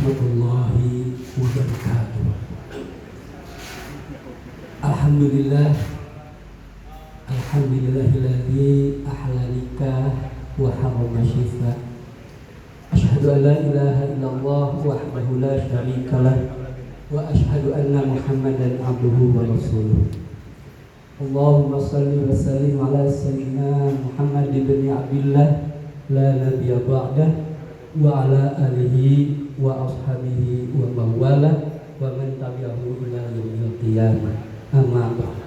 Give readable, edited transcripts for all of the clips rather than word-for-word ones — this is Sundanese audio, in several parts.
Warahmatullahi wabarakatuh. Alhamdulillah, alhamdulillahilladzi ahla nikah wa harrama syifa. Asyhadu an la ilaha illallah wahdahu la syarikalah wa asyhadu anna Muhammadan abduhu wa rasuluh. Allahumma salli wa sallim ala sayyidina Muhammad ibn Abdillah la nabiyya ba'dah wa ala alihi wa ashabihi wa mawalah wa man tabi'ahu ila yaumil qiyamah. Amma ba'd.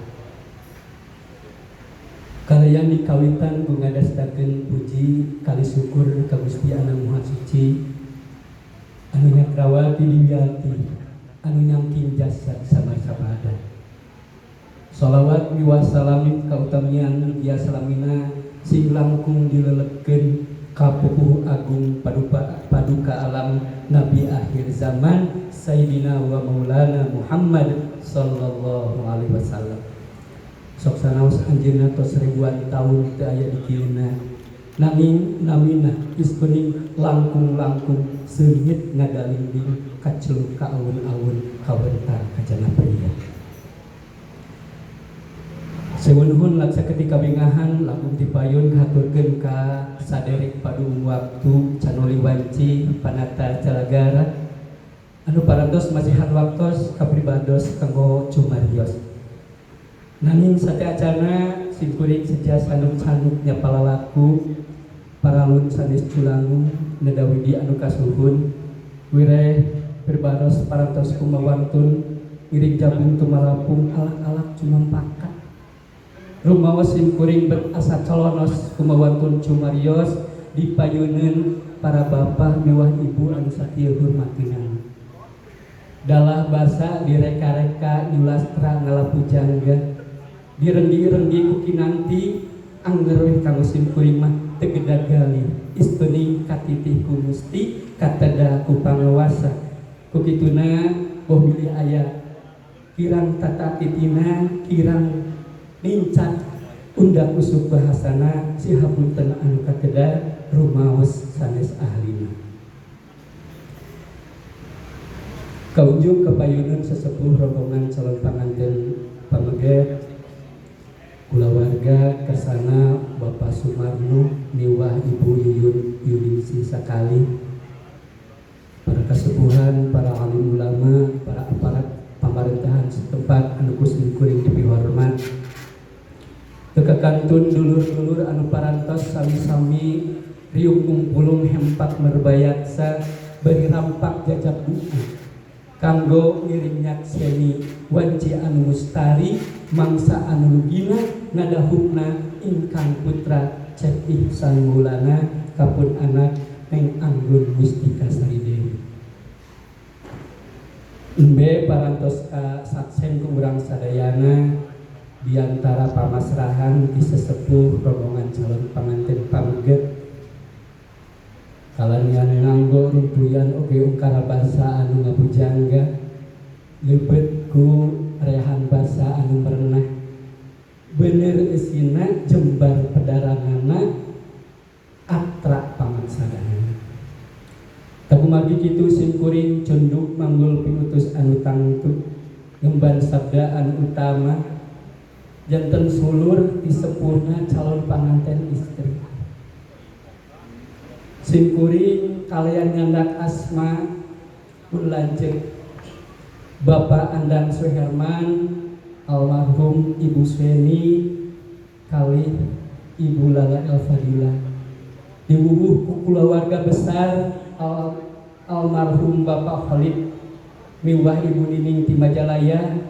Kalayan dikawitan ku ngadastakeun puji kali syukur ka Gusti Anu Maha Suci anu nyakrawati diwiati anu nyangking jasad samar-samada. Salawat miwah salam kautamian biasa lamina sing langkung dilelepkeun ka pupuhu agung paduka alam Nabi akhir zaman Sayyidina wa Maulana Muhammad sallallahu alaihi wasallam. Sok sanaos anjeunna tos ribuan tahun teu aya di kieuna, nanging namina geus bening langkung-langkung seungit ngadalinding kaceluk ka awun-awun kawentar ka pria. Sewu nuhun laksa ketika bingahan langkung tipayun haturkeun ka saderek padung waktu canuli wanci panata calagara anu parantos masihan waktos kapribados kanggo cumarios. Nanging sateuacana simkuring seja sanuk-sanuk nya palalaku paralun sanes culangung nedawidi anu kasuhun wireh pribados parantos kumawantun ngiring jabung tumalapung alak-alak cumampakat rumaos simkuring bet asa colonos kumawantun cumarios dipayuneun para bapak miwah ibu anu sakieu hormatina. Dalah basa direka-reka nyulastra ngalapujangga direnggi-renggi ku kinanti angger weh kanggo simkuring mah teu gedagali istuning katitih ku Gusti kateda ku pangawasa. Ku kituna boh bilih aya kirang tata titina kirang nincak undak usuk bahasana sihapunten anu kateda rumaos sanes ahlina. Kaunjung kepayunan sesepuh rombongan calon panganten pameget kulawarga kersana Bapak Sumarno miwah Ibu Yuyun Yuningsih sakali, para kesepuhan, para alim ulama, para aparat pemerintahan setempat anu ku simkuring dipihormat, kekantun dulur-dulur anu parantos sami-sami riung ngumpulung hempak merbayaksa beri rampak jajab doa kanggo ngiring nyakseni wanci anu mustari mangsa anu lugina ngadahupna ingkang putra Cep Ihsan Maulana kapun anak Neng Anggun Mustika Sari Dewi. Embe parantos ka saksen ku urang sadayana diantara pamasrahan di sesepuh rombongan calon panganten pameget kalanian nganggo runtuyan oge ungkara basa anu ngabujangga lebet ku rehan basa anu merenah bener eusina jembar pedaranana atra pamangsadana. Takumargi kitu simkuring cunduk manggul piutus anu tangtu ngemban sabda anu utama janten sulur ti sepuhna calon panganten istri. Simkuring kalian nyandak asma pun lanceuk Bapak Andang Suherman, almarhum Ibu Sweni kali Ibu Lala Elfadila, diwuwuh ku kulawarga besar almarhum Bapak Khalid miwah Ibu Nining ti Majalaya,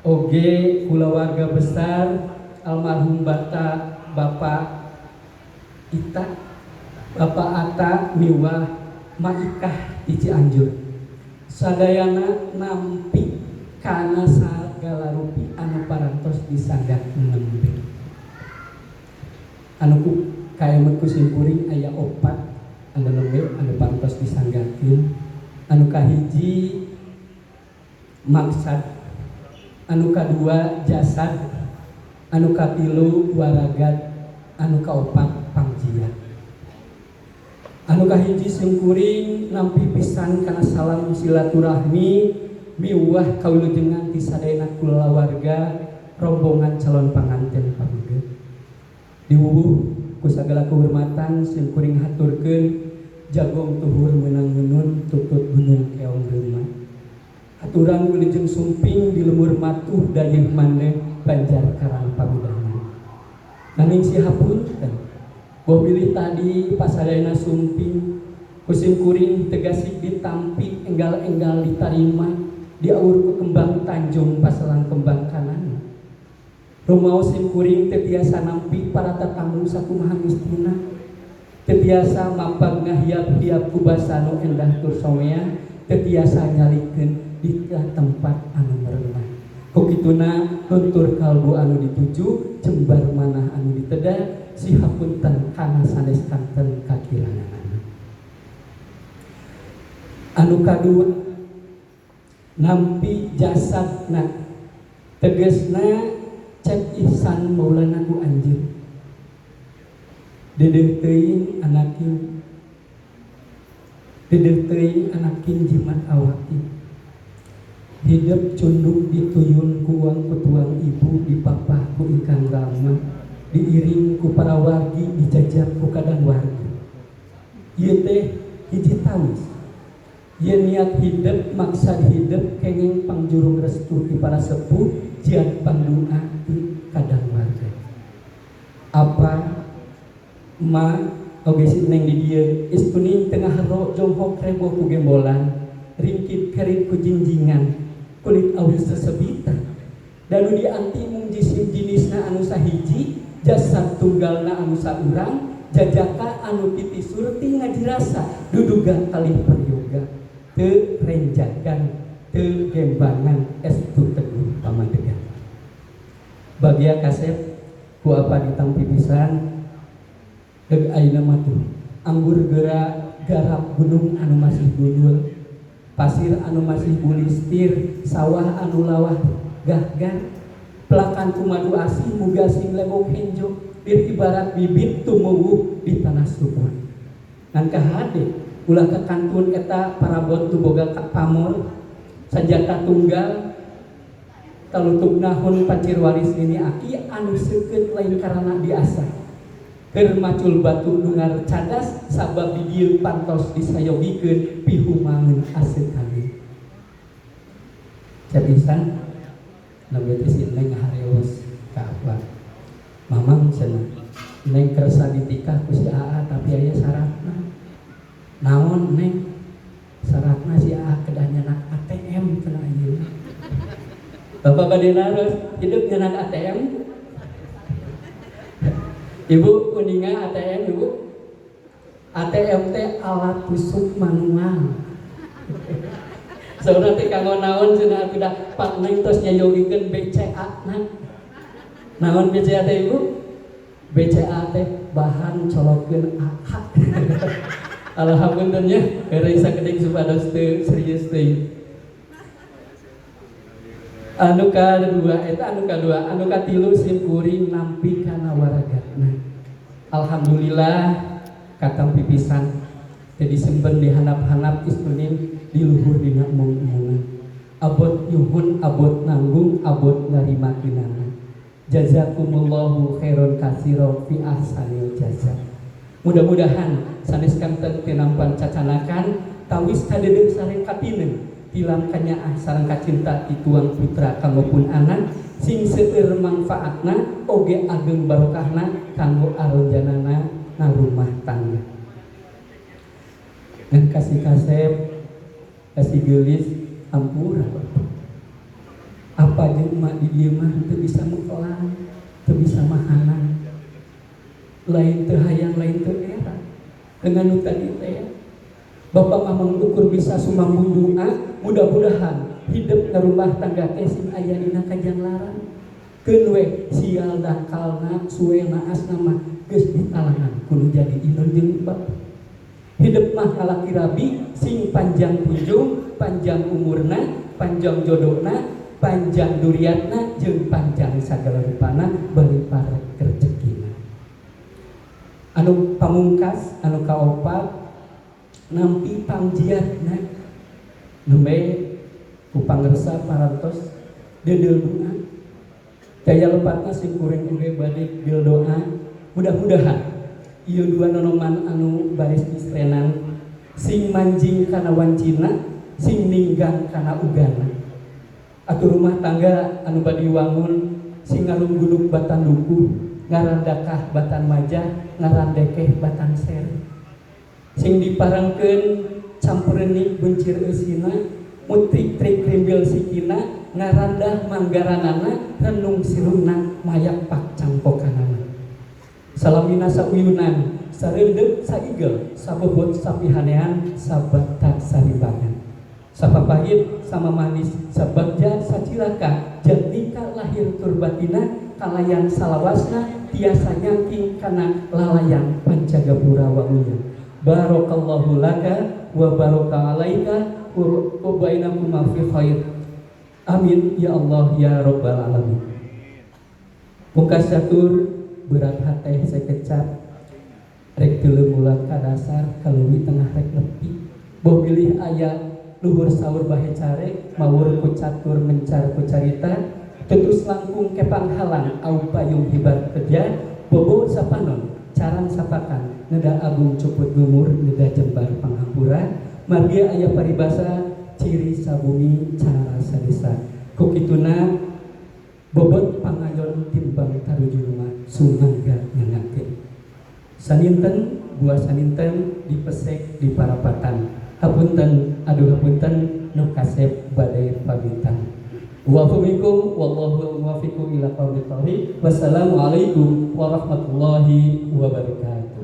oge kulawarga besar almarhum Bata Bapak Ita Bapak Atta miwah Maikah di Cianjur. Sadayana nampi kana sagala rupi anu parantos disanggah nembe. Anu ku kaemut ku simkuring aya opat anu nembe anu parantos disanggakeun. Anu kahiji maksad, anu kadua jasad, anu katilu waragat, anu kaopat pangjian. Anu kahiji, simkuring nampi pisan kana salam silaturahmi miwah kawilujengan ti sadayana kulawarga rombongan calon panganten pameget. Diwuwuh ku sagala kehormatan, simkuring haturkeun jagong tuhur meunang ngunun tutut gunung keong reuma. Aturan wilujeng sumping di lemur matuh dayeuh maneh Banjar Karang Pamedangan. Nanging sihapunten, boh bilih tadi pasadayana sumping ku simkuring teu gasik ditampi, enggal-enggal ditarima, diaur ku kembang tanjung paselang kembang kanan. Rumaos simkuring teu tiasa nampi para tetamu sakumaha mistina, teu tiasa mapag ngahiap-hiap ku basa nu endah tur somea, teu tiasa nyalikeun di tempat anu merenah. Ku kituna luntur kalbu anu dituju, jembar manah anu diteda, sihapunten kana sanes kanten kakiranganana. Anu kadua, nampi jasadna, tegesna Cep Ihsan Maulana ku anjeun. Dedeh teuing anakin, dedeh teuing anakin jimat awaki. Hidup cunduk dituyun ku uang kutuang ibu, dipapah ku ingkang rama, diiring ku para wargi, dijajab ku kadang wargi. Ieu teh hiji tawis. Ieu niat hidup, maksad hidup kenging pangjurung restu ti para sepuh, jian pangdua ti kadang warga. Apa ma oge si neng di dieu istuning tengah hero jonghok reboh ku gembolan, ringkit kerit ku jinjingan, kulit awis sesebita danu dianti mung jisim jinisna anu sahiji, jasad tunggalna anu saurang, jajaka anu titi surti ngajirasa duduga kalih peryoga, teu renjagan teu gembangan, estu teguh pamadegan. Bagia kasep ku apa ditampi pisan. Deuk ayeuna mah tuh anggur geura garap gunung anu masih gundul, pasir anu masih bulistir, sawah anu lawah gahgar, pelakan ku madu asih muga sing lebok henjo, bir ibarat bibit tumuwuh di tanah subur. Ngan kahade ulah kakantun eta parabot nu boga pamor senjata tunggal talutuk nahun pancir waris nini aki anu seukeut lain karana diasah, keur macul batu nungar cadas, sabab di dieu pantos disayogikeun pihumangeun aseukaneun. Cep Ihsan nembe teh si Neng hareos ka apa, "Mamang," cenah, "Neng kersa ditikah ku si Aa, tapi aya syaratna." "Naon, Neng?" "Syaratna si Aa kedah nyanak ATM," cenah. Ayeuna Bapak bade naros, hidup nyanak ATM? Ibu uninga ATM? Ibu, ATM teh alat tusuk manual. Saudara teh kanggo naon cenah atuh? Da Pak Neng tos nyayogikeun BCA na. Naon BCA teh, Ibu? BCA teh bahan colokeun AA. Alhamdulillah nya, heureuy sakedik supados teu serius teuing. Anu kadua eta, anu kadua. Anu katilu, sim kuring nampi kana waragatna. Alhamdulillah katampi pisan, teu disimpen di handap-handap, istunin di luhur dina embung-embungan. Abot nyuhun, abot nanggung, abot narimakeunana. Jazakumullahu khairan katsira fi ahsanil jaza. Mudah-mudahan sanes kanten tinampan cacanakan, tawis kadeudeuh sareng katineng, tilam kanyaah sareng kacinta ti tuang putra kanggo pun anak, sing seueur manfaatna oge ageng barokahna kanggo aronjanana na rumah tangga. Dan kasih kasep, kasih geulis, ampura apa jeung emak di dieu mah teu bisa mekelan, teu bisa mahanan, lain teu hayang, lain teu era dengan nu tadi teh. Bapak mah mengukur bisa sumambung doa, mudah-mudahan hidup na rumah tangga teh sing aya dina kajanglaran. Keun we sial dangkalna, suwe naasna mah geus ditalangan kudu jadi indung jeung bapak. Hidup mah ngalaki rabi sing panjang punjung, panjang umurna, panjang jodohna, panjang duriatna, jeung panjang sagala rupana bari parek rezekina. Anu pamungkas, anu kaopat. Nampi pangjiatna nembe ku pangersa parantos deudeuh doa. Daya lepatna simkuring oge bade deul doa, mudah-mudahan ieu dua nonoman anu baris istrenan sing manjing kana wancina, sing ninggang kana ugana. Atuh rumah tangga anu bade wangun sing ngarunggunuk batan dukuh, ngarandakah batan majah, ngarandekeh batan ser, sing diparengkeun camperenik buncir eusina, mutrik-trik rimbil sikina, ngarandah manggaranana, renung siruna, mayak pak cangkokanana. Salamina sauyunan, sareundeup saigel, sabobot sapihanean, sabakta sarimbangan, sapapahit sama manis, sabagja sacilaka, jatmika lahir tur batina, kalayan salawasna tiasa nyangking kana lalayan pancagapura wangunya. Barakallahu laka wa baraka alaika wa bainakuma fi khair. Amin ya Allah ya rabbal alamin. Pungkas catur, berat hate sekecap rek teu mulat ka dasar kaleuwi tengah rek nepi, boh bilih aya luhur saur bahe care mawur ku catur mencar ku carita, tutus langkung kepang halang au payung hibar kerja bobo sapanon carang sapakan neda agung cuput gumur neda jembar panghampura. Margi aya paribasa ciri sabumi cara sadesa, ku kituna bobot pangayon timbang taruju mah sumangga nyangakeun saninten buah saninten dipesek di parapatan. Hapunten, aduh hapunten, nu kasep bade pamitan. Wa minkum wallahu muwaffiqu ila aqwamit thoriq. Wassalamualaikum warahmatullahi wabarakatuh.